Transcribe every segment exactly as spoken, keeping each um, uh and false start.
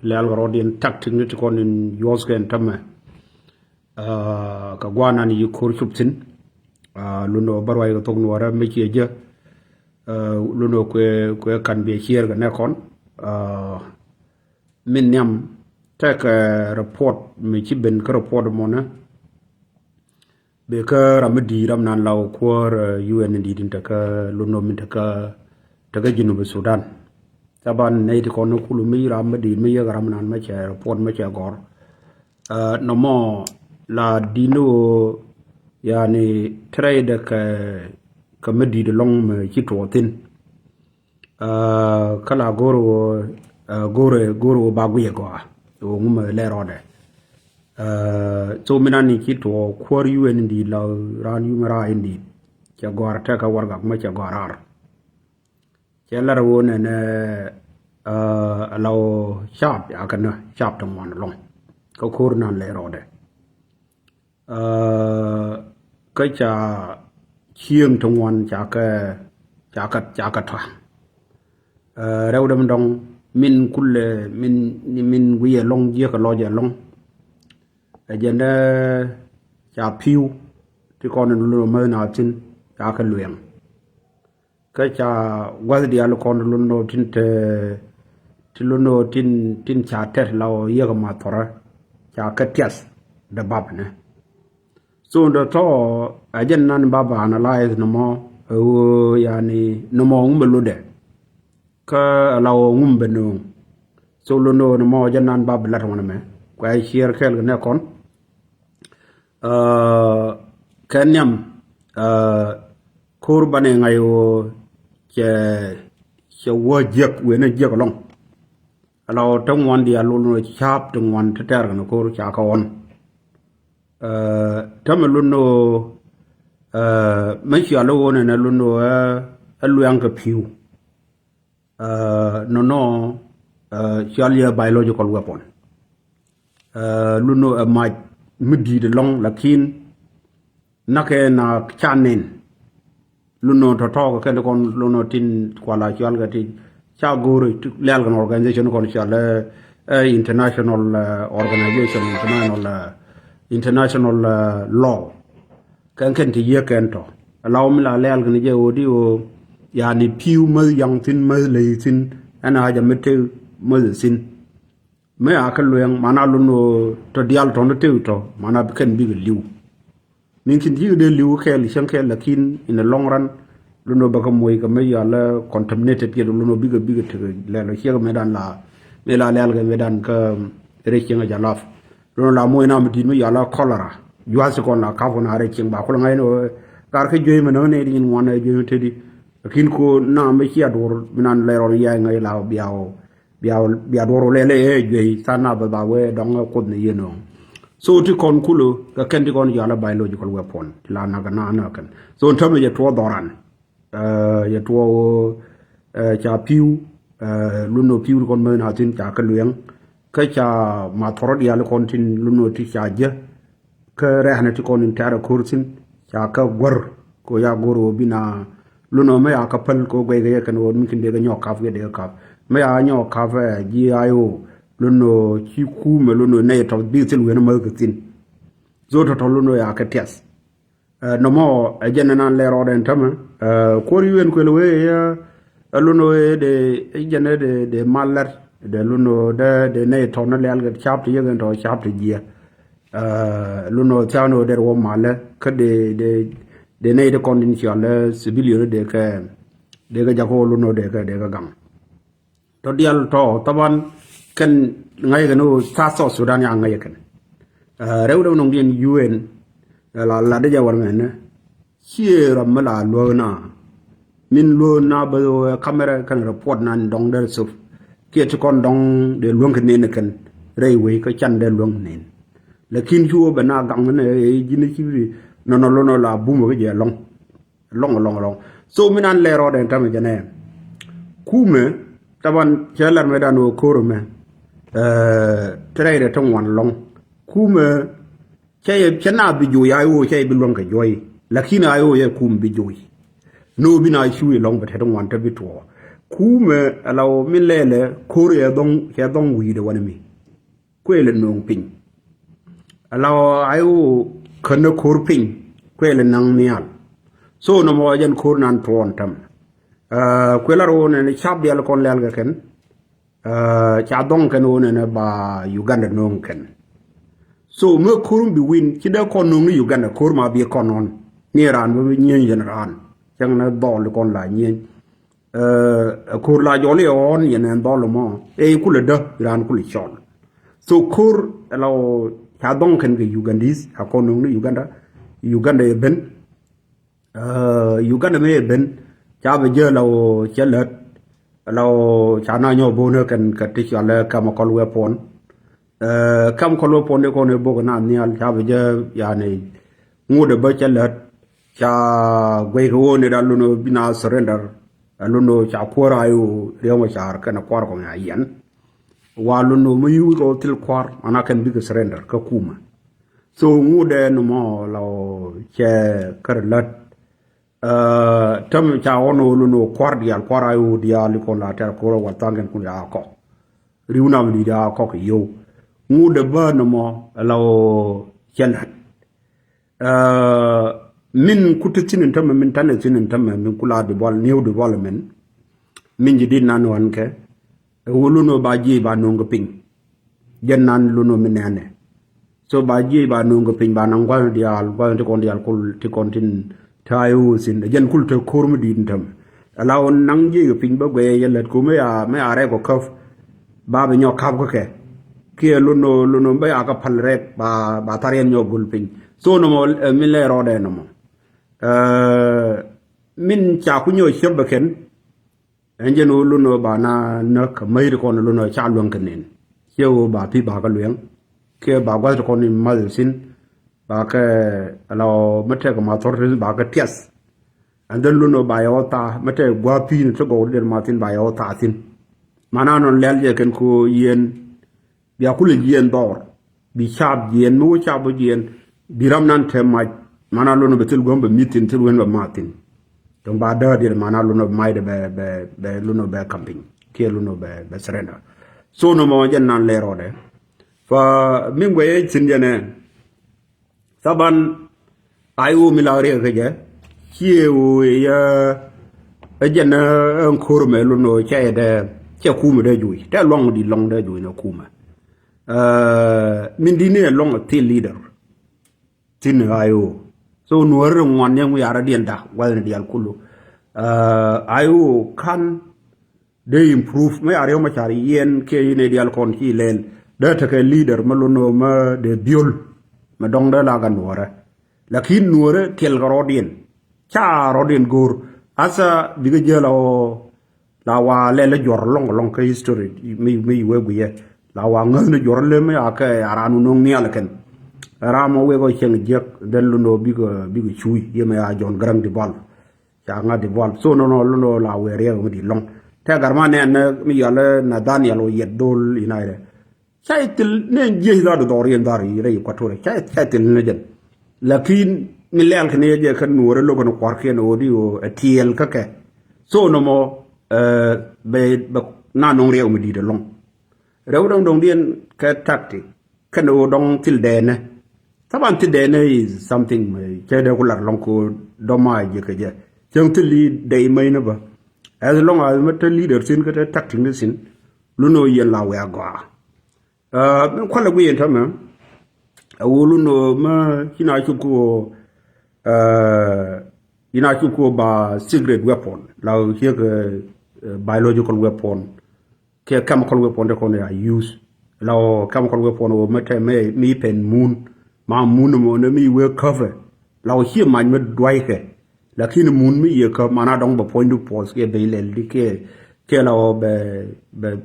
Lɛl kɛ rɔɔdiɛn tactic ni ti kɔn in yuɔth kɛn tämɛ. Kɛ guanan yi ko̱r cop thi̱n. Lundɔ bä ruac kɛ thok nuɔrɛ mi ciɛ jɛ. Lundɔ kuɛ kuɛ kan biɛ ciɛɛr kɛ nɛ kɔn. Min nhiam tɛk report mi ci ben kä report mɔnɛ. Bikɛ ram mi di̱i̱t ram nan la wä kuäär U N in di̱i̱t in tekä lundɔ min tekä tekä Junub Sudan. Thaban nɛy ti kɔn kulu mi ram mi di̱i̱t mi yek ram nan mi cɛ report mi cɛ gɔr. Nɔmɔ la di̱i̱t ni wä yani trɛydɛ kɛ kɛ mi di̱i̱t lɔŋ mi ci tuɔɔk thi̱n. Kä la go̱r wä go̱r go̱r wä ba guiɛ gɔaa wä ŋumɛ lɛ rɔɔdɛ. So mi nan ni ci tuɔ kuäär U N in di̱i̱t la ran yumɛ raa in di̱i̱t cɛ gɔaa tɛk kä wargak mɛ cɛ gɔaa raar. Cɛ lar wä nɛnɛ a la wä cap ya kɛ nä cap ti ŋuan lɔŋ kä ko̱r nan lɛ rɔɔdɛ. Kä ca cieŋ ti ŋuan ca kɛ ca kɛ ca kɛ tɔ̱. Rɛw däm dɔŋ min kulɛ min min guiyɛ lɔŋ jiäkä lɔcɛ lɔŋ. Ɛ jɛn dee ca pi̱w ti kɔn in lun mäth na thi̱n ca kɛ lueŋ. Kä ca gua̱th diaal kɔn ti lun nɔ tin te ti lun nɔ tin tin ca tɛt la ɔ yiëk ma thɔrä ca kɛ tiath dee bap ni. So dee tɔ a jɛn nan bap analyze ni mɔ ɛ ɣöö yani ni mɔ ŋum bɛ lotdɛ. Kä a la ɣöö ŋum bɛ nööŋ. So lon ɣöö ni mɔ jɛ nan ba bi lat ŋuan ɛmɛ kuɛ ciɛɛr kɛɛl kɛ nɛ kɔn. Kɛ nhiam ko̱r banɛ ŋa̱c ɣöö cɛ cɛ wä jiäk wen jiäk ɛlɔ̱ŋ. A la ɣöö te ŋuan diaal lon ɣöö ca̱a̱p ti ŋuan te tɛɛr kɛn ko̱r ca kɛ ɣɔn. Tämɛ lon ɣöö mi cial ɣöö nɛnɛ lon ɣöö ɛ luɛŋ kɛ pi̱w. Nɔnɔ cial yɛ biological weapon. Lun nɔ ɛ mac mi di̱i̱t ɛlɔ̱ŋ lakin nakɛ na ca nɛn. Lun nɔ tɔ̱tɔ̱ kɛ kɛn ti kɔn lun nɔ tin kuala cial kɛ ti ca go̱o̱r lɛl kɛn organization kɔn cial ɛ international organization international international law. Kɛn kɛn ti yiëë kɛn tɔ a la wä mi la lɛɛl kɛn jɛ ɣöö di ɣöö yani pi̱w mäth yaŋ thi̱n mäth ley thi̱n ɛn a jɛ mi tëë mäth thi̱n. Mi a kä lueŋ mana lun ɣöö tɔ diaal tɔ ni tëë tɔ mana kɛn bikɛ li̱w. Min kin ji̱ dee li̱w kɛɛl cäŋ kɛɛl lakin in a long run lun ɣöö bɛ kɛ moc kɛ mi yɔal contaminated yet lun ɣöö bikɛ bikɛ tekɛ lɛl ɔ ciek mëëdan la mëë la lɛɛl kɛ mëëdan kä rɛy cieŋ a jalaf. Lun ɣöö la moc nam di̱t mi yɔal cholera. Jua̱th ci kɔn la kap kɔn a rɛy cieŋ ba kul ŋa̱c ni ɣöö kar kä juey mi näk ni di nyin ŋuan ɛ juey mi teti. Lakin ko nam mi cia duɔr mi nan lɛr ɣɔn yɛɛŋ ŋäc la bia ɣöö bia bia duɔr wä lɛl ɛ juey than na bɛ ba wee dɔŋ ɛ kuoth ni yen ɣöö. So ti kɔn kulö kɛ kɛn ti kɔn yɔal ɛ biological weapon ti la nak na na kɛn. So in tämɛ jɛ tuɔɔk dhɔran. Yɛ tuɔɔk ca pi̱w lun nɔ pi̱w ti kɔn mäth na thi̱n ca kɛ lueŋ. Kä ca ma thɔrɔ diaal kɔn tin lun nɔ ti ca jɛ. Kä rɛ̈knɛ ti kɔn in tɛ̈rɛ ko̱r thi̱n ca kɛ guäär kɛ ɣöö ya go̱r ɣöö bi na lun ɣöö mi ya kä päl kɛ ɣöö guɛckɛ yɛ kɛn ɣöö mi kin dee kɛ nyɔk kap kɛ dee kɛ kap mi ya nyɔk kap ɛ ji̱ I O lun ɣöö ci kumɛ lun ɣöö nɛy tɔ̱ bi thil wen mäth kɛ thi̱n. Dhot tɔ̱tɔ̱ lun ɣöö ya kɛ tiɛth. Nɔmɔ ɛ jɛn ɛnan lɛ rɔɔdɛ ɛn tämɛ kuɔr yu ɛn kuël wee ɛ lun ɣöö dee jɛn ɛ dee mal lɛr dee lun ɣöö dee nɛy tɔ̱ ni lɛl kɛ cap ti yek ɛn tɔ̱ cap ti jiɛ. Lun ɔ thia̱a̱n ɔ der wä malä kä de de de nɛy ti kɔn tin ciɔl lä civilian de kɛ de kɛ jak ɔ lun ɔ de kɛ de kɛ gaŋ. Tɔ dial tɔ thaban kɛn ŋa̱c kɛn ɔ tha South Sudan ya ŋa̱c kɛn. Rɛw rɛw nɔŋ diɛn U N la la de jɛ wär mɛn nɛ. Ciɛ ram mi la luäk na min luäk na bä kamera kɛn report nan dɔŋ der thop. Kiɛ ti kɔn dɔŋ de luäŋ kɛ nen kɛn rɛy wei kä can de luäŋ nen. Lakin cu wä bɛ na gaŋ ni ɛ ji̱n ci bi nɔnɔ lonɔ la bumä kä jɛ lɔŋ lɔŋ lɔŋ lɔŋ. So mi nan lɛ rɔɔdɛ tamɛ jɛ nɛ kumɛ taban cɛ lar mɛ dan wä ko̱r mɛ. Tɛrɛ idɛ ti ŋuan lɔŋ kumɛ. Cɛ yɛ cɛ na bi joc a iwoo cɛ yɛ bi luäŋ kɛ juɔy. Lakin a iwoo yɛ kum bi joc. Ni wä bi na cu ilɔŋ bɛ tɛt ŋuan te bi tuɔɔ. Kumɛ ala wä min lɛlɛ ko̱r yɛ dhɔŋ, yɛ dhɔŋ wi̱i̱dɛ wanɛ mi. Kuëlɛ no̱o̱ŋ piny. Ala wä ay wä känä ko̱r piny. Kuëlɛ naŋ nhial. So nɔmɔ jɛn ko̱r nan tuɔɔn täm. Kuël ar wä nɛn cap dial kɔn lɛl kɛ kɛn. Ca dhɔŋ kɛn wä nɛn ba Uganda no̱o̱ŋ kɛn. So mi ko̱r mi bi win ci dee kɔn no̱o̱ŋ ni Uganda ko̱r ma bi kɔn nɔn. Ni raan bi nyieny yɛn raan. Cäŋ ni dhɔl kɔn la nyieny. Ɛ ko̱r la jɔl iɛ ɣɔn yɛn ɛn dhɔl mɔ ɛ kulɛ dä iran kulɛ cɔl. So ko̱r ɛlɔ ca dhɔŋ kɛn kɛ Ugandese a kɔn no̱o̱ŋ ni Uganda. Uganda ɛ ben. Uganda mi ɛ ben ca bɛ jɛ ɛlɔ cɛ lät. Ɛlɔ ca na nyɔ bonä kɛn kɛ ti cɔl ɛ chemical weapon. Chemical weapon di kɔn ɛ bok na nhial ca bɛ jɛ yani ŋut ɛ bä cɛ lät. Ca guey kɛ wä ni da lun ɔ bi na surrender. Ɛ lun ɔ ca kuäär a yu riɛm ɔ car kɛn kuar kɔŋ a yɛn. Wa lun ɔ mi yu kɛ wä thil kuar mana kɛn bikɛ surrender kä kumɛ. So ŋut ɛ ni mɔ la ɔ cɛ kär lät. Täm ca ɣɔn ɔ lun ɔ kuar dial kuar a yu dial ikɔn la tɛr kuar ɔ wa thaŋ kɛn kun ya kɔk. Riw nam di da kɔk yow. Ŋut ɛ bä ni mɔ la ɔ cɛ lät. Min ku ti thin in tämɛ min tanɛ thin in tämɛ min ku la develop, new development. Min ji̱ dit nan wan kɛ ɛ wä lun ɔ ba ji̱ ba no̱o̱ŋ kɛ piny. Jɛn nan lun ɔ min nɛnɛ. So ba ji̱ ba no̱o̱ŋ kɛ piny ba naŋ gua̱th diaal gua̱th ti kɔn diaal kul ti kɔn tin ta̱a̱ i̱ wä thin ɛ jɛn kul te ko̱r mi dit in tämɛ. Ala wä naŋ ji̱ kɛ piny bä guɛy ɛ yɛ lät ku mi ya mi ya rɛk ɔ käp. Ba bi nyɔk kap kä kɛ kiɛ lono lono bä ya kä pal rɛk ba ba thar yɛn nyɔk gul piny. So nɔmɔ min lɛ rɔɔdɛ nɔmɔ min ca ku nyɔk ciep bä kɛn. Ɛn jɛn wä lono ba na näk kä mäc ti kɔn lono ca luäŋ kɛ nen. Ciɛ wä ba pi ba kä luɛŋ kiɛ ba gua̱th ti kɔn in math thin. Ba kɛ ala mi tɛk ma thɔr thin ba kɛ tiɛth. And then lono ba yɛ wä thaa mi tɛk gua̱th pi ni ti gɔw ti den ma thin ba yɛ wä thaa thin. Mana nɔn lɛl jɛ kɛn ko yɛn. Bia kulɛ jiɛn dhɔr bi cap jiɛn mi wä cap wä jiɛn. Bi ram nan te mac mana lono bɛ thil guäm bɛ mi̱th thin thil wen bɛ math thin. Tɔŋ ba däär diɛn mana lono bɛ mac dɛ bɛ bɛ bɛ lono bɛ camping kiɛ lono bɛ bɛ surrender. So nɔmɔ jɛn nan lɛ rɔɔdɛ. Fa mi guɛ yɛ thin jɛnɛ. Thaban a i̱ ɣöö mi la riɛk kɛ jɛ ciɛ ɣöö yɛ ɛ jɛn ɛ ŋko̱r mɛ lun ɣöö cɛ yɛ dee cɛ kumɛ dee juuc tɛ luaŋ di lɔŋ dee juuc nɛ kumɛ. Min di ni ɛ luaŋ ɛ thil leader thin a i̱ ɣöö so nuɔ̱ɔ̱ri ri ŋuan yɛ ŋu yarä diɛn da gua̱thni diaal kulu. A i̱ ɣöö kan dee improve mi a riɛw ma car yɛn kiɛ inɛ dial kɔn ci lɛl. Dee tekɛ leader mi lun ɔ mi dee biol mi dɔŋ dee la gan nuɔrɛ. Lakin nuɔrɛ tiɛl kɛ rɔɔdiɛn ca rɔɔdiɛn go̱o̱r. Asa bikɛ jiɛ la ɔ la wa lɛl juɔr lɔŋ lɔŋ kä history mi mi wee guiyɛ la wa ŋäth ni juɔr lɛ mi a kɛ a ran wä no̱ŋ nial kɛn. Ram ɔ wek ɔ cieŋ jiɛk den lun ɔ bikɛ bikɛ cuuc yɛ mi a John Garang di bal. Ca ŋa̱t di bual so nɔnɔ lɔnɔ la wɛɛr yɛ ŋa̱t di lɔŋ. Tɛ gar ma nɛn nɛ mi yɔl ɛ Nathaniel wä yɛt dhol inayɛ. Ca i̱ thil nɛn jiec dhat dhɔr yɛn dhar i̱ rɛy Equatoria ca i̱ ca i̱ thil ni jɛn. Lakin mi lɛl kɛ ni jɛ kɛ nuɔrɛ lo̱k kɛ ni kuarkiɛn ɣöö di ɣöö ɛ tiɛɛl kä kɛ. So nɔmɔ bɛ bɛ na nɔŋ riɛw mi di̱i̱t ɛlɔŋ. Rɛw dɔŋ dɔŋdiɛn kɛ tactic kɛn ɣöö dɔŋ thil dɛɛnɛ. Thaban thil dɛɛnɛ is something cɛ dee ku lar lɔŋ ko dɔma jiɛ kɛ jɛ cäŋ thil i̱ dɛy mäcnä bä. As long as mä te leader thin kä te tactic ni thin. Lun ɣöö yɛn la wɛ̈ɛ̈ gɔaa. Min kualɛ guiy ɛn tämɛ. Ɛ ɣöö lun ɣöö mä ci na cop kä ɣöö ci na cop kä ɣöö ba secret weapon la ɣöö ciek biological weapon. Kɛ chemical weapon de kɔn ya use. La ɔ chemical weapon ɔ mɛ tɛ mɛ mi pɛn mun. Ma mun mɔ ne mi wee käpɛ. La ɔ cie mac mɛ duay kɛ. Lakin mun mi yɛ käp mana dɔŋ bɛ puɔ̱ny du puɔth kɛ bɛ ilɛl di kɛ kɛ la ɔ bɛ bɛ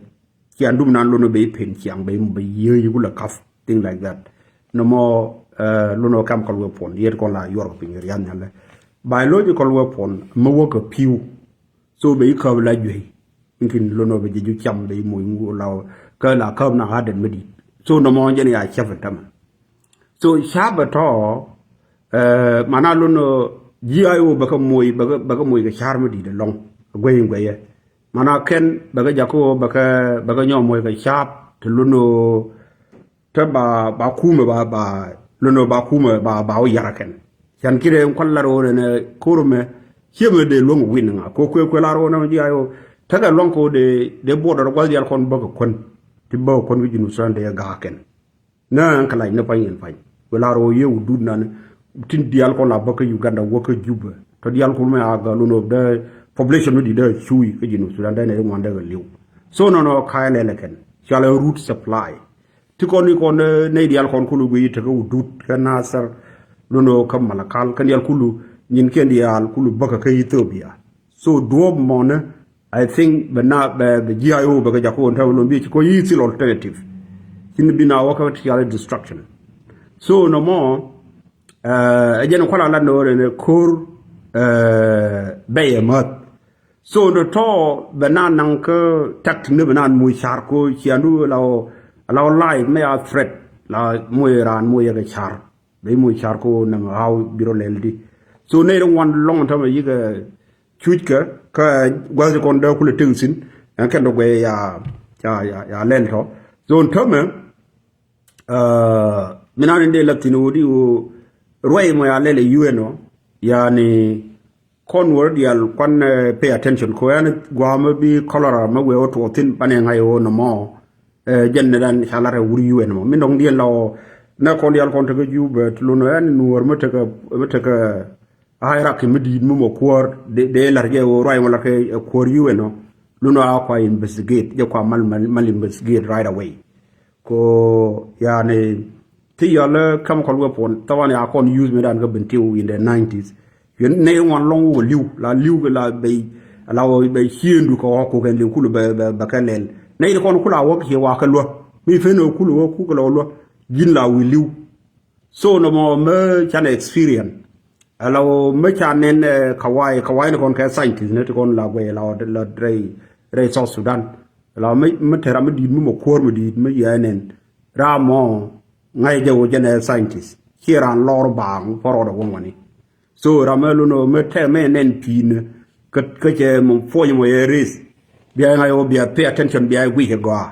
cian dum nan lono bɛ ipen ciaŋ bɛ bɛ yee yiku la kaf thing like that. Nɔmɔ lono chemical weapon yet kɔn la yuɔr kɛ piny rian nyalɛ. Biological weapon mɛ wä kɛ piw. So bɛ ikäp la juey. Inkin lono bɛ jɛ ju cam bɛ imoc ŋu la kä la käp na haden mi dit. So nɔmɔ jɛn ya cäp in tämɛ. So cäp ɛ tɔ mana lono ji̱ a iwä bɛ kä moc bɛ kä moc kɛ car mi dit ɛlɔŋ. Guey in gueyɛ. Mana kɛn bɛ kɛ jakä bɛ kɛ bɛ kɛ nyɔk moc kɛ ca̱a̱p ti lun ɣöö te ba ba kumɛ ba ba lun ɣöö ba kumɛ ba ba wä yara kɛn. Can kirɛ kual lar ɣöö nɛnɛ ko̱r mɛ ciɛ mɛ dee luäŋ win ŋa ko kuɛ kuɛ lar ɣöö nɛmɛ ji̱ a ɣöö tekɛ luaŋ ko dee dee border gua̱th dial kɔn bä kɛ kuän ti bä kɛ kuän kä Junub Sudan dee ga̱a̱ kɛn. Nä kɛ lac ni pa̱ny in pa̱ny wä la rɔ yɛ wä dut nan tin dial kɔn la bä kä Uganda wä kä Juba. Tɔ dial kɔn mɛ a ga lun of the population mi di dee cuy kä Junub Sudan dee nɛ ri ŋuan dee kɛ liw. So nɔnɔ ka̱a̱ lɛlɛ kɛn cɔalɛ root supply. Ti kɔn ni kɔn nɛ dial kɔn kulu gui tekä wä dut kä Nasir lun of kä Malakal kɛn dial kulu nyin kɛn dial kulu bä kä kä Ethiopia. So duɔp mɔnɛ I think bɛ na bɛ bɛ G I O bɛ kɛ jakä wä tɛmɛ lon bi ci kɔ yi thil alternative. Cin bi na wä kä ti yal destruction. So nɔmɔ ɛ jɛn kuala la nɔ rɛ nɛ ko̱r bɛ yɛ mäth. So nɔ tɔ bɛ na naŋ kä takt ni bɛ na mu car ko ciandu la wä la wä life mɛ a threat la mu ran mu yɛ kɛ car. Bɛ i̱ moc car ko nɛmɛ how bi rɔ lɛl di. So nɛy rɔ ŋuan lɔŋ tämɛ yikɛ cuc kɛ kä gua̱th ti kɔn dee kulɛ tek thi̱n. Ɛn kɛn dɔ guɛy ya ya ya lɛl tɔ. So tämɛ mi nan in dee la thi̱n ɣöö di ɣöö ruɛy mɔ ya lɛl ɛ U N ɔ yani kɔn wä dial kuan pay attention ko ɛn guamä bi cholera mä wee wä tuɔɔk thi̱n banɛ ŋa̱c ɣöö nɔmɔ. Jɛn ni dan ca lat ɛ wur U N mɔ min dɔŋ diɛn la ɔ nɛ kɔn dial kɔn tekɛ Juba ti lun ɛn nuɔr mi tekɛ mi tekɛ hierarchy mi di̱i̱t mi mɔ kuäär dee lat jɛ ɣöö ruac mɔ lat kɛ kuäär U N ɔ lun ɔ a kua investigate jɛ kua mal mal investigate right away. Ko yani ti yɔl chemical weapon thawan ya kɔn use mi dan kä Bentiu in the nineties. Yɛn nɛy ŋuan lɔŋ wä liw la liw kɛ la bɛy la wä bɛy ciëndu kɛ ɣɔk kukɛn liw kulu bɛ bɛ bɛ kɛ lɛl nɛy ti kɔn kula wä kiɛ wa kɛ luä mi fen wä kulu wä kukɛ lɔ luä ji̱n la wi̱i̱ liw. So nɔmɔ mä canɛ experience ala wä mä ca nɛn kawai kawai ni kɔn kɛ scientist ni ti kɔn la guɛy la wä la rɛy rɛy South Sudan. La mä mä tɛra mä di̱i̱t mä mä kuɔr mä di̱i̱t mä yɛ nɛn ram mɔ ŋa̱c jɛ wä jɛn ɛ scientist ci ran lɔr baaŋ pɔrɔdɛ wä ŋuani. So ram mɛ lun ɔ mɛ tɛ mɛ nɛn pi̱i̱n kä kä cɛ mɔ puɔ̱ny mɔ yɛ race. Bia ŋa̱c ɔ bia pay attention bia guic kɛ gɔaa.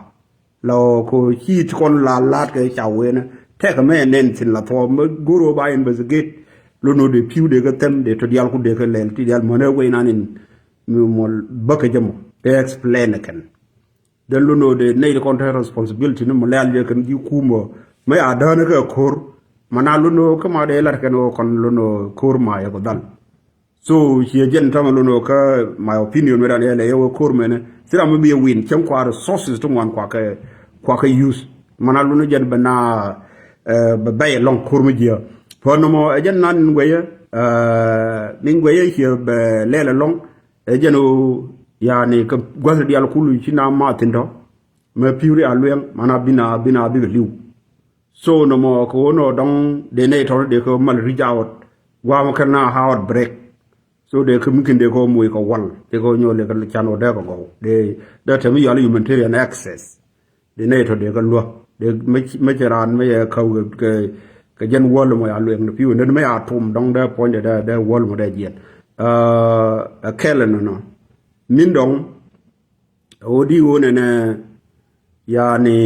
La ɔ ko ci ti kɔn la la̱t kɛ ca wen tɛk mɛ nɛn thi̱n la thuɔ̱ɔ̱p mɛ go̱r ɔ ba investigate. Lun ɔ dee pi̱w dee kɛ thɛm dee tɔ dial ku dee kɛ lɛl ti dial mɔnɛ wee nan in mi mɔ bäkɛ jɛ mɔ dee explain kɛn. Den lun ɔ dee nɛy ti kɔn te responsibility ni mɔ lɛl jɛ kɛn ji̱ kumɔ mɛ a däänä kɛ ko̱r. Mana lun ɔ kä ma dee lat kɛn ɔ kɔn lun ɔ ko̱r ma yɛ kɔ dhal. So ciɛ jɛn tamɛ lun ɔ kä my opinion mi dan yɛ lɛ yɛ wä ko̱r mɛnɛ thira mi bi yɛ win cɛŋ kua resources ti ŋuan kua kɛ kua kɛ use. Mana lun ɔ jɛn bɛ na bɛ bɛy lɔŋ ko̱r mi jiɛ. Pä nɔmɔ ɛ jɛn nan in guɛyɛ min guɛyɛ ciɛ bɛ lɛl ɛ lɔŋ. Ɛ jɛn ɣöö yani kɛ gua̱th dial kulu ci na ma thi̱n tɔ mɛ pi̱w ri a luɛŋ mana bina bina bikɛ li̱w. So nɔmɔ kɛ ɣöö nɔ dɔ̱ŋ dee nɛy tɔ̱ dee kɛ mal reach out gua̱a̱mɔ kɛn na outbreak. So dee kɛ mi̱kin dee kɛ moc kɛ wal dee kɛ nyɔl dee kɛ can ɣöö dee kɛ gɔw dee dee te mi yɔal humanitarian access. Di nɛy tɔ dee kä luäk dee mä cɛ raan mä yɛ käw kɛ kɛ jɛn wäl mɔ ya lueŋ ni pi̱w ni mä ya tum dɔ̱ŋ dee puɔ̱nydɛ dee dee wäl mɔ dee jiɛn. Ɛ kɛl ɛnɔnɔ min dɔ̱ŋ ɛ ɣöö di ɣöö nɛnɛ yani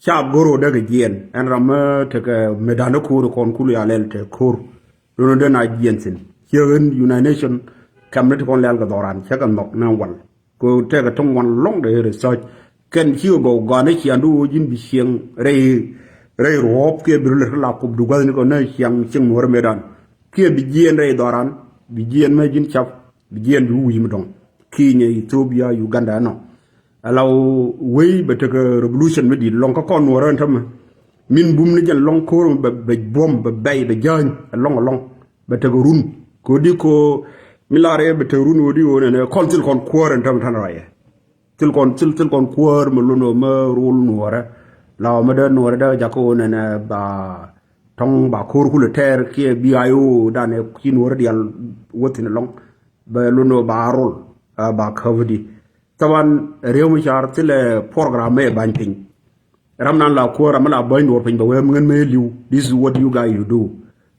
caap go̱r ɣöö dee kɛ jiɛn ɛn ram mä tekɛ mëdan ko̱o̱r kɔn kul ya lɛl te ko̱o̱r. Lon ɣöö dee na jiɛn thi̱n ciɛ ɣän United Nation kɛm ni ti kɔn lɛl kɛ dhɔran cɛ kɛ nhɔk ni wal. Kɛ tɛkɛ ti ŋuan lɔŋ de research kɛn cikɛ gɔw gɔaa ni ciaŋdu ɣöö ji̱n bi cieŋ rɛy rɛy ruɔ̱ɔ̱p kiɛ bi rulɛ ti la kup du gua̱thni kɛ ni ciaŋ cieŋ nuɔ̱ɔ̱rä mëëdan kiɛ bi jiɛɛn rɛy dhɔran bi jiɛɛn mɛ ji̱n cap bi jiɛɛn bi wi̱i̱ mi dɔ̱ŋ. Kenya, Ethiopia, Uganda ɛnɔ. Ala wei bɛ tekɛ revolution mi di̱i̱t lɔŋ kä kɔn nuɔ̱ɔ̱rä ɛn tämɛ min bum ni jɛn lɔŋ ko̱r bɛ buɔ̱m bɛ bɛy bɛ jäny ɛlɔŋ ɛlɔŋ. Bɛ tekɛ run kɛ ɣöö di ko mi lar yɛ bɛ tekɛ run ɣöö di ɣöö nɛnɛ kɔn thil kɔn kuäär ɛn tämɛ tän rɔyɛ. Thil kɔn thil thil kɔn kuäär mi lun ɣöö mi rul nuɔ̱ɔ̱rä la ɣöö mi dee nuɔ̱ɔ̱rä dee jakä ɣöö nɛnɛ ba tɔ̱ŋ ba ko̱r kulɛ tɛɛr kiɛ bi ay ɣöö danɛ ci nuɔ̱ɔ̱rä dial wä thi̱n ɛlɔ̱ŋ. Bɛ lun ɣöö ba rul ba käp di. Thaban Riek Machar thilɛ program mɛ ba̱ny piny. Ram nan la kuäär ram mi la bäny duɔr piny bɛ wee mi ŋän mëë li̱w. This is what you guys you do.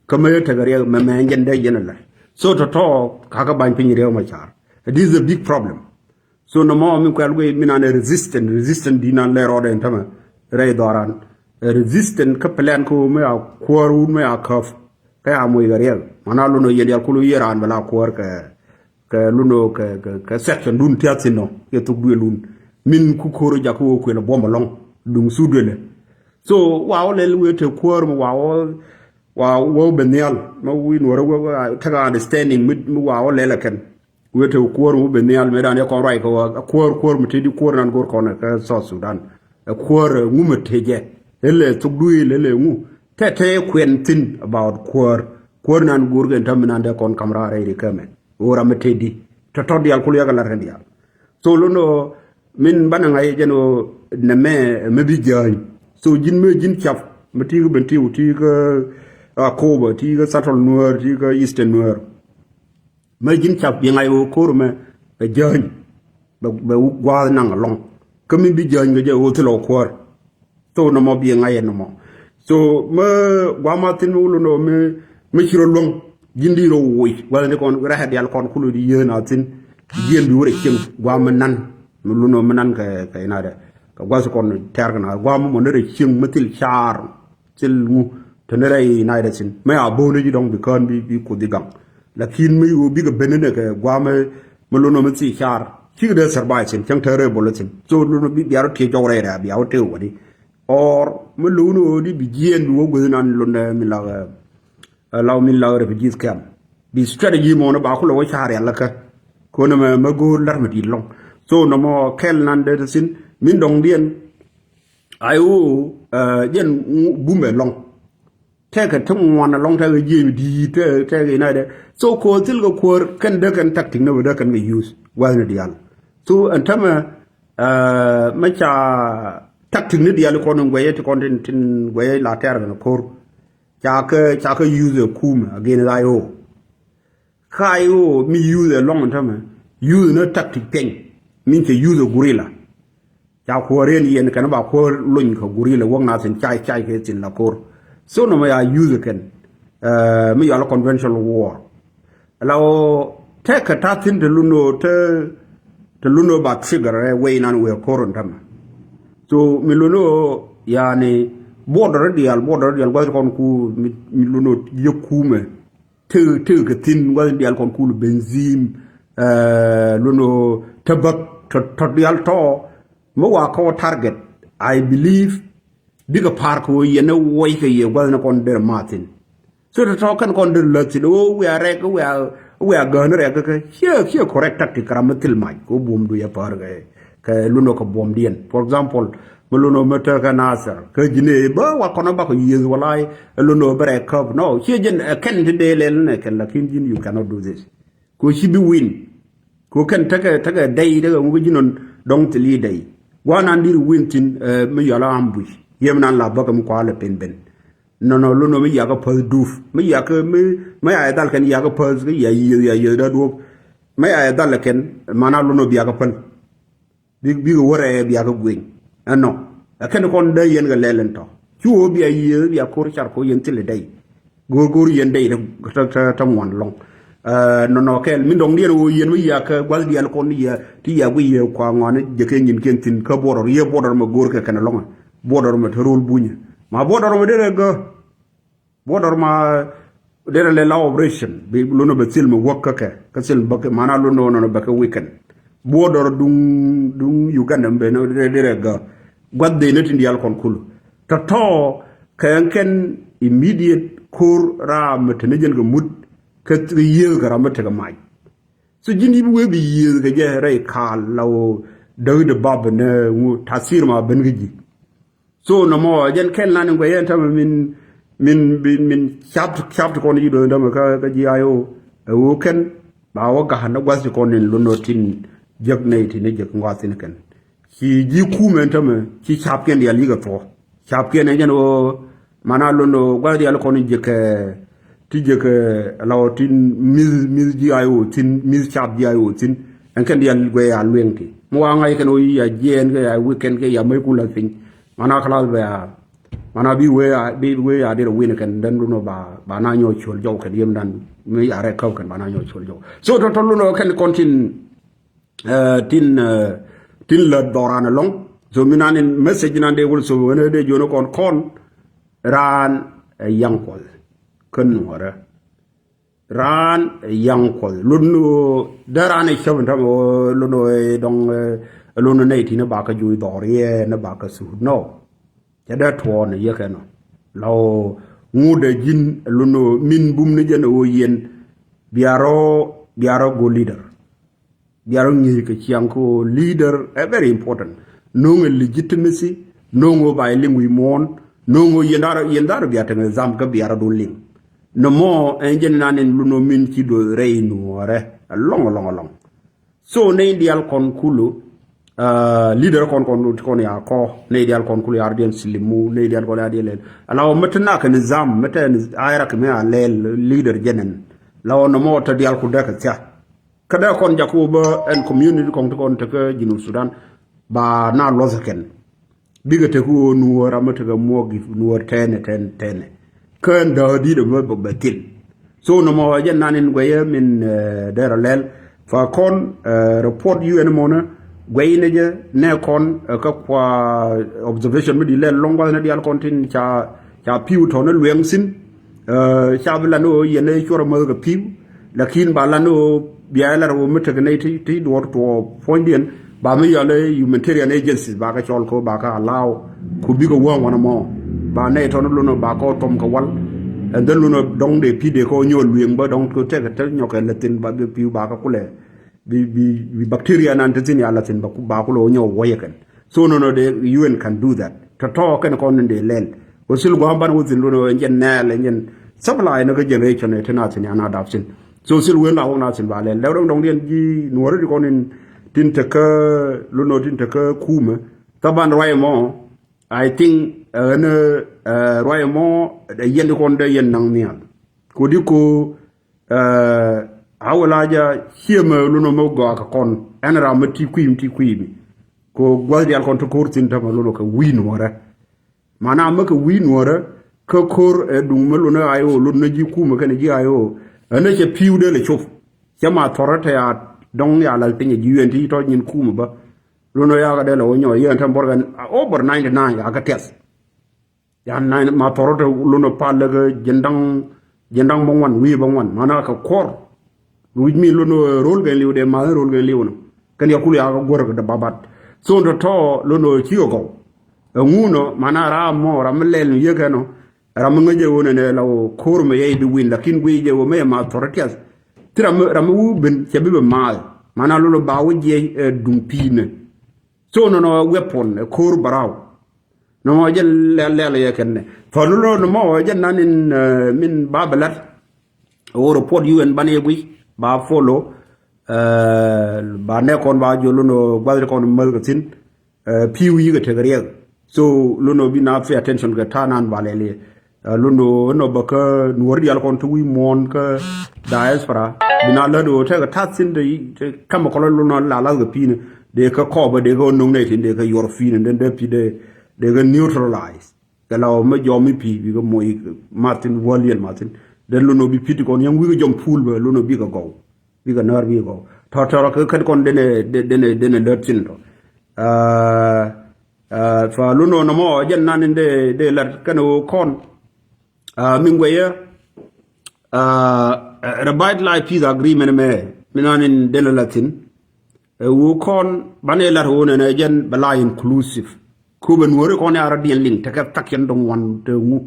Kä mëë tekɛ Riek mɛ mɛ jɛn dee jɛn alɛ. So tɔ̱tɔ̱ kakä ba̱ny piny Riek Machar. This is a big problem. So nɔmɔ mi kuɛl guiy mi nan ɛ resistant, resistant di nan lɛ rɔɔdɛ in tämɛ rɛy dhɔran. Ɛ resistant kä plan kä mi a kuäär wun mi a käp. Kä a moc kɛ riɛk. Mana lunɔ yɛn dial kulu yɛ raan bɛ la kuäär kɛ, kɛ lunɔ kɛ, kɛ, kɛ section dun tiath thin nɔ. Kɛ thuk duël wun. Min ku ko̱r jak kä wä kuël buɔm alɔŋ. Duŋ su duëlɛ. So wa wä lɛl wee te kuäär mi wa wä, wa wä ben nhial. Ma wi̱i̱ nuɔrä wä, wä, tekɛ understanding mi, mi wa wä lɛl ɛ kɛn. Wee te kuäär mi ben nhial mëë dan yɛ kɔn ruac kɛ wä kuäär, kuäär mi te di kuäär nan go̱r kɔn kɛ South Sudan. Ɛ kuäär ŋu mi te jɛ. Ɛ lɛ thuk duëël ɛ lɛ ŋu. Tɛ tɛ kuɛn thin about kuäär. Kuäär nan go̱r kɛ täämɛ nan dee kɔn kam raar rɛy ri kɛmɛ. Ɣöö ram mi te di. Tɔ̱tɔ̱ diaal kul yakɛ lar kɛ diaal. So lo̱n ɣöö min banɛ ŋa̱c jɛn ɣöö nɛmɛ mi bi jäny. So ji̱n mëë ji̱n cap mi ti̱i̱ kä Bentiu, ti̱i̱ kä Akobo, ti̱i̱ kä Central Nuäär, ti̱i̱ kä Eastern Nuäär. Mëë ji̱n cap bi ŋa̱c ɣöö ko̱r mɛ bɛ jäny. Bɛ, bɛ gua̱a̱th naŋ alɔŋ. Kä mi bi jäny kɛ jɛ ɣöö thilɛ wä kuäär. So nɔmɔ bi ŋa̱c ɛ nɔmɔ. So mi gua̱a̱th ma thi̱n mi wä lo̱n ɣöö mi, mi ci rɔ luäŋ. Ji̱n di rɔ woc. Gua̱a̱th ni kɔn rɛ̈k diaal kɔn kul di yeen a thi̱n. Jiɛn bi wä rɛ cieŋ gua̱a̱th mi nan. Mi lo̱n ɣöö mi nan kɛ, kɛ inadɛ. Kɛ gua̱a̱th kɔn tɛ̈r kɛ na. Gua̱a̱th mi mɔ ni rɛ cieŋ mi thil car. Thil ŋu te ni rɛy inadɛ thi̱n. Mi a bo̱o̱n ji̱ dɔ̱ŋ bi kään bi, bi kuoth ji̱ gaŋ. Lakin mi ɣöö bikɛ ben ni kɛ gua̱a̱th mi, mi lo̱n ɣöö mi thil car. Cikɛ dee survive thi̱n. Cäŋ te rɛy bol thi̱n. So lo̱n ɣöö bi, bia rɔ tiee jɔk rɛy rɛy, bia wä tëë wä di. Or mi lo̱n ɣöö di bi jiɛɛn bi wä guäth nan lo̱n ɛ mi la, ɛ, la mi la refugees camp. Bi strategy mɔ ni ba kulɛ wä ca rial lä kä. Kɔn mɛ, mɛ go̱o̱r lar mi di̱i̱t lɔŋ. So nɔmɔ kɛl nan dee ti thi̱n. Min dɔŋdiɛn. Ay ɣöö, ɛ, jɛn bumɛ lɔŋ. Tɛkɛ ti ŋuan alɔŋ tɛkɛ jiɛɛm di̱i̱t tɛkɛ, tɛkɛ inadɛ. So kɔn thil kɛ kuäär kɛn dee kɛn tactic ni bɛ dee kɛn kɛ use. Gua̱thni diaal. So ɛn tämɛ, ɛ, mɛ ca tactic ni diaal kɔn in guɛyɛ ti kɔn tin, tin guɛyɛ la tɛr kɛn ko̱r. Ca kɛ, ca kɛ use ɛ kumɛ against I O. Ka I O mi use ɛ lɔŋ in tämɛ. Use ni tactic piɛny. Min cɛ use ɛ guerrilla. Ca kuäär yɛn yɛn kɛn ba kuäär lony kɛ guerrilla wäk na thi̱n cay, cay kɛ thi̱n la ko̱r. So nɔmɔ ya use kɛn. Ɛ, mi yɔal conventional war. La ɣöö tekɛ ta̱thi̱n te lun ɣöö te, te lun ɣöö ba trigger ɛ wec nan wëë ko̱r in tämɛ. So mi lun ɣöö yani border diaal, border diaal gua̱th kɔn ku mi, mi lun ɣöö yek kumɛ. Tëë, tëë kɛ thi̱n gua̱th diaal kɔn ku lu benzin, ɛ, lun ɣöö te bäk, tɔ̱, tɔ̱ diaal tɔ̱. Mi wa kɔ target, I believe, bikɛ pa̱a̱r kɛ ɣöö yɛn ɛ wuɔc kɛ yɛ gua̱thni kɔn der ma̱a̱ thi̱n. So tɔ̱tɔ̱ kɛn kɔn der läth thi̱n ɣöö wiaa rɛk, wiaa, wiaa gäni rɛk kä ciɛ, ciɛ correct tactic kɛ ram mi thil mac kɛ ɣöö buɔ̱mdu yɛ pa̱a̱r kɛ, kɛ lundɔ kɛ buɔ̱mdiɛn. For example, mi lundɔ mi tekɛ Nasir kä ji̱n ëë bä wa kɔn ɛ bakɔ yiëth walay ɛ lundɔ bä rɛk käp. No, ciɛ jɛn ɛ kɛn ti dee lɛl nɛ kɛn, lakin ji̱n you cannot do this. Kɛ ɣöö ci bi win. Kɛ ɣöö kɛn tekɛ, tekɛ dɛy, tekɛ ŋukä ji̱ nɔn dɔ̱ŋ thil i̱ dɛy. Gua̱a̱r nan di̱t win thi̱n, ɛ, mi yɔl a ambush. Yiem nan la bäkɛ mi kualɛ pen ben. Nɔnɔ lunɔ mi yakä päth dup. Mi yakä, mi, mi ya ɛ dhal kɛn yakä päth, kä ya yieth, ya yieth da duɔ̱p. Mi ya ɛ dhal kɛn, mana lunɔ bi yakä päl. Bik, bikɛ wä rɛɛ bia kɛ gueny. Ɛnɔ. Ɛ kɛn kɔn dee yɛn kɛ lɛl ɛn tɔ. Cu ɣöö bia yiëë bia ko̱r car ko̱ yɛn thilɛ dɛy. Go̱o̱r go̱o̱r yɛn dɛy tɛ ŋuan lɔŋ. Ɛ, nɔnɔ kɛl min dɔŋ diɛn ɣöö yɛn mi yia kɛ gua̱th diaal kɔn yia ti yia guiy yɛ kua ŋuan jɛ kɛ nyin kiɛn thi̱n kä border, yɛ border mɛ go̱o̱r kɛ kɛn lɔŋ. Border mɛ te ro̱l bunyɛ. Ma border mɛ derɛ gä. Border ma derɛ lɛ la operation bi lunɔ bɛ thil mi wäk kä kɛ, kä thil bä kɛ, mana lunɔ nɔ bɛ kɛ weekend. Border duŋ, duŋ Uganda bɛ nɔ derɛ, derɛ gä. Guath dee nɔ tin diaal kɔn kul. Tɔtɔ kɛ ɛn kɛn immediate ko̱r raa mi te ni jɛn kɛ mut kɛ yiëëk kɛ ram mi tekɛ mac. So ji̱n i̱ bi wee bi yiëëk kɛ jɛ rɛy kaal la wä däk di bap ni ŋu tathir ma ben kä ji̱. So nɔmɔ jɛn kɛl nan in guɛy ɛn tämɛ min, min, min, min cap, cap ti kɔn ji̱ do̱n tämɛ kä, kä ji̱ I O. Ɛ ɣöö kɛn ba wä ga̱a̱n ni gua̱th ti kɔn in lundɔ tin jiäk nɛy tin jiäk ŋɔath thin kɛn. Ci ji̱ kumɛ ɛn tämɛ ci capkiɛn diaal yikɛ thuɔ̱k. Capkiɛn ɛn jɛn ɣöö mana lundɔ gua̱th diaal kɔn in jiäk kɛ Ti jɛ kɛ la wä tin mi̱th, mi̱th ji̱ I O thin, mi̱th cap ji̱ I O thin. Ɛn kɛn diaal guɛ ya lueŋ ti. Mi wa ŋa̱c kɛn wä ya jiɛɛn kɛ ya weekend kɛ ya mec kun la piny. Mana kɛ lath bɛ ya, mana bi wee ya, bi wee ya dirɛ win kɛn dɛn dun ba, ba na nyɔ cuɔl jɔw kɛn yem dan. Mi ya rɛ käp kɛn ba na nyɔ cuɔl jɔw. So tɔtɔ lun wä kɛn kɔn tin. Ɛ, tin, ɛ, tin lät dhɔran ɛlɔŋ. So mi nan in message nan dee wul so wene dee jone kɔn kɔn. Raan ɛ yaŋ kuɔth. Kän nuɔrɛ. Raan ɛ yaŋ kuɔth. Lun dee raan ɛ cäp in tam lun ɛ dɔŋ, ɛ, lun ɛ nɛy tin ɛ bakä juuc dhɔr yɛ ni bakä suut. No. Cɛ dee tuɔɔn ɛ yɛ kɛn ɔ. La ɔ ŋut ɛ ji̱n ɛ lun ɔ min bum ni jɛn ɛ ɣöö yɛn. Biarɔ, biarɔ go leader. Biarɔ ŋi̱i̱c kɛ ciaŋ kä ɣöö leader ɛ very important. No̱o̱ŋ ɛ legitimacy, no̱o̱ŋ ɣöö ba ɛ liŋ wi̱i̱ muɔ̱ɔ̱n, no̱o̱ŋ ɣöö yɛn da̱rɔ, yɛn da̱rɔ bia tekɛ exam kä biarɔ duun liŋ. Nɔmɔ ɛn jɛn nan in lun ɔ min ci do̱th rɛy nuɔɔrɛ. Ɛlɔŋ, ɛlɔŋ, ɛlɔŋ. So nɛy diaal kɔn kulu, ah, leader kɔn kɔn ti kɔn ya kɔ, nɛy diaal kɔn kulu ya rɔ diɛn silimu, nɛy diaal kɔn ya diɛn lɛl. Ala wä mɛ ti nak kɛ nizam, mɛ tɛ ni ayra kɛ mɛ a lɛl leader jɛnɛn. La wä nɔmɔ tɛ diaal ku däk kɛ thia. Kä dee kɔn jak wä bä ɛn community kɔn ti kɔn tekä Junub Sudan ba na luɔth kɛn. Bikɛ tek wä nuɔɔr amä tekɛ muɔk gif nuɔɔr tɛnɛ tɛnɛ tɛnɛ. Kä ɛn dääk di̱t amä bɛ bɛ thil. So nɔmɔ jɛ nan in guɛyɛ min, eh, derɛ lɛl. Fa kɔn, eh, report yu ɛn mɔnä guɛy ni jɛ nɛ kɔn, eh, kä kua observation mi di lɛl lɔŋ guath ni dial kɔn tin ca, ca piw tɔn luɛŋ sin. Eh, ca bi lan ɣöö yɛn ɛ cuɔr amäth kɛ pi̱w. Lakin ba lan ɣöö bia ɛ lar ɣöö mi tek nɛy ti, ti duɔɔr tuɔɔk puɔ̱nydiɛn. Ba mi yɔl ɛ humanitarian agencies ba kɛ cɔl kɛ ɣöö ba kɛ allow. Ku bikɛ wäŋ wanɛ mɔ. Ba nɛy tɔn lun ɣöö ba kɛ ɣöö tɔm kɛ wal. And then lun ɣöö dɔŋ dee pi̱ dee kɛ ɣöö nyɔɔl wieŋ bä dɔŋ kɛ ɣöö tekɛ te nyɔkɛ lɛ thin ba bi pi̱w ba kɛ kulɛ. Bi, bi, bi bacteria nan te thin ya lɛ thin ba ku, ba kulɛ ɣöö nyɔɔl wäyɛ kɛn. So nɔnɔ de U N can do that. Tɔ̱tɔ̱ kɛn kɔn in dee lɛl. Wä sil gua̱a̱m ban wä thin lun ɛ jɛn nɛɛl ɛ jɛn supply ni kä generation ɛ ti na thin ya na dap thin. So sil wen la wä na thin ba lɛl. Lɛw dɔŋ dɔŋ diɛn ji̱ nuɔri di kɔn in tin tekä lun ɔ tin tekä kumɛ. Thaban ruac mɔ, I think, ɛ, ɛn, ɛ, ruac mɔ, ɛ, yɛn di kɔn dee yɛn naŋ nhial. Kodi ko, ɛ, a wä la ja ciɛ mɛ lun ɔ mɛ gɔaa kɛ kɔn. Ɛn ram mɛ ti kui̱m, ti kui̱m. Ko gua̱th dial kɔn ti ko̱r thin tämɛ lun ɔ kɛ wi̱i̱ nuɔrɛ. Mana mɛ kɛ wi̱i̱ nuɔrɛ kä ko̱r ɛ duŋ mɛ lun ɛ I O lun ɛ ji̱ kumɛ kɛn ji̱ I O. Ɛn ɛ cɛ pi̱w dee lɛ cop. Cɛ ma thɔrɛ tɛ ya dɔŋ ya lal piny ɛ ji̱ U N ti tɔ nyin kumɛ bä. Lun ɔ ya kɛ dee lɛ wä nyɔ yɛn tɛm bɔr kɛn over ninety nine ya kɛ tiɛth. Ya nine ma thɔrɔ te lun ɔ pal lɛ kɛ jiɛn daŋ, jiɛn daŋ bä ŋuan wi̱i̱ bä ŋuan mana kɛ kuɔr. Wi̱c mi lun ɔ ro̱l kɛn li̱w dee math ro̱l kɛn li̱w nɔ kɛn ya kul ya kɛ guäär kɛ dee babat. So tɔ̱tɔ̱ lun ɔ ci kɛ gɔw. Ɛŋu nɔ mana ram mɔ ram mi lɛl mi yek ɛnɔ. Ram mi ŋäc ɛ ɣöö nɛnɛ la ɣöö ko̱r mɛ yɛy bi win lakin guic ɛ ɣöö mɛ yɛ ma thɔrɔ tiath. Ti ram mi, ram mi wu ben cɛ bi bɛ maath mana lun ɔ ba wä jiɛc ɛ duŋ pi̱i̱nɛ. So nɔnɔ weapon ɛ ko̱r baraw. Nɔmɔ jɛ lɛl lɛl yɛ kɛn nɛ. Fa lolo nɔmɔ jɛ nan in, eh, min ba bɛ lat. Wä report U N ban yɛ gui ba follow. Eh, ba nɛ kɔn ba jɔ lono guathri kɔn mäth kɛ thin. Eh, pi̱w yikɛ tek riɛk. So lono bi na pay attention kɛ ta̱a̱ nan ba lɛl yɛ. Ɛ, lundɔ ɛnɔ bä kä nuɔ̱ɔ̱ri dial kɔn ti wi̱i̱ muɔ̱ɔ̱n kä diaspora. Bi na lät ɣöö tekɛ ta̱th thi̱n te, te chemical lundɔ la lath kɛ pi̱i̱ni. Dee kä kɔɔpä dee kä no̱ŋ nɛy tin dee kä yuɔr pi̱i̱ni den dee pi̱ dee, dee kä neutralize. Kɛ la ɣöö mi jɔm mi pi̱i̱ bi kä moc math thi̱n wäl yɛn math thi̱n. Den lundɔ bi pi̱ ti kɔn yäŋ wi̱i̱ kä jɔm puul bä lundɔ bikɛ gɔw. Bikɛ näär bikɛ gɔw. Tɔ̱ tɔ̱ rɔ kä kɛn kɔn denɛ, denɛ, denɛ lät thi̱n tɔ. Ɛ, Ɛ, fa lundɔ nɔmɔ jɛn nan in dee, dee lat kɛn ɣöö kɔn. Ɛ, min guɛyɛ, ɛ, ɛ, revitalize peace agreement mɛ, min nan in dee la lathin. Ɛ, ɣöö kɔn, banɛ lat ɣöö nɛnɛ jɛn bɛ la inclusive. Köpɛ nuɔ̱ɔ̱ri kɔn ya rɔ diɛn liŋ, tekɛ thakiɛn dɔŋ wan te ŋu.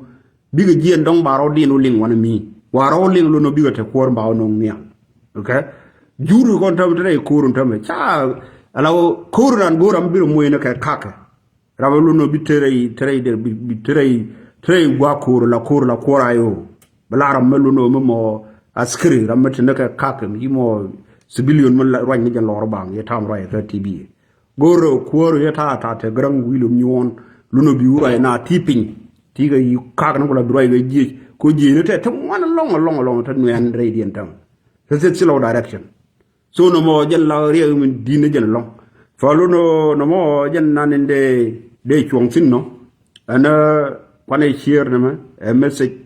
Bikɛ jiɛn dɔ̱ŋ ba rɔ din wä liŋ wanɛ mi. Wa rɔ wä liŋ lon wä bikɛ te kuäär ba wä no̱ŋ nhiam. Okay? Jur kɔn tämɛ te rɛy ko̱r tämɛ. Ca ala wä ko̱r ran go̱o̱r ram bi rɔ moc ni kɛ kakɛ. Ram lon wä bi te rɛy, te rɛy, bi, bi te rɛy, te rɛy gua̱a̱ ko̱r la ko̱r la kuɔr a yo. Bɛ la ram mɛ lon wä mɛ mɔ askiri ram mɛ te ni kɛ kakɛ. Yi mɔ civilian mɛ ruac ni jɛ lɔr baŋ. Yɛ tam ruac kɛ ti bi. Go̱o̱r rɛ kuäär yɛ ta̱a̱ ta̱a̱ te gäräŋ wi̱i̱ lom nyuɔ̱ɔ̱n. Lunɔ bi wä ruac na ti piny. Ti kɛ yi kak ni kula bi ruac kɛ jiec. Ko jiec ni tɛ te ŋuan lɔŋ lɔŋ lɔŋ te nuɛn rɛy diɛn täŋ. Te thil thil lɔk direction. So nɔmɔ jɛn la riɛk mi di̱n ni jɛn lɔŋ. Fa lunɔ nɔmɔ jɛn nan in dee, dee cuɔ̱ŋ thi̱n nɔ. Ɛn kuanɛ cier nɛmɛ ɛ message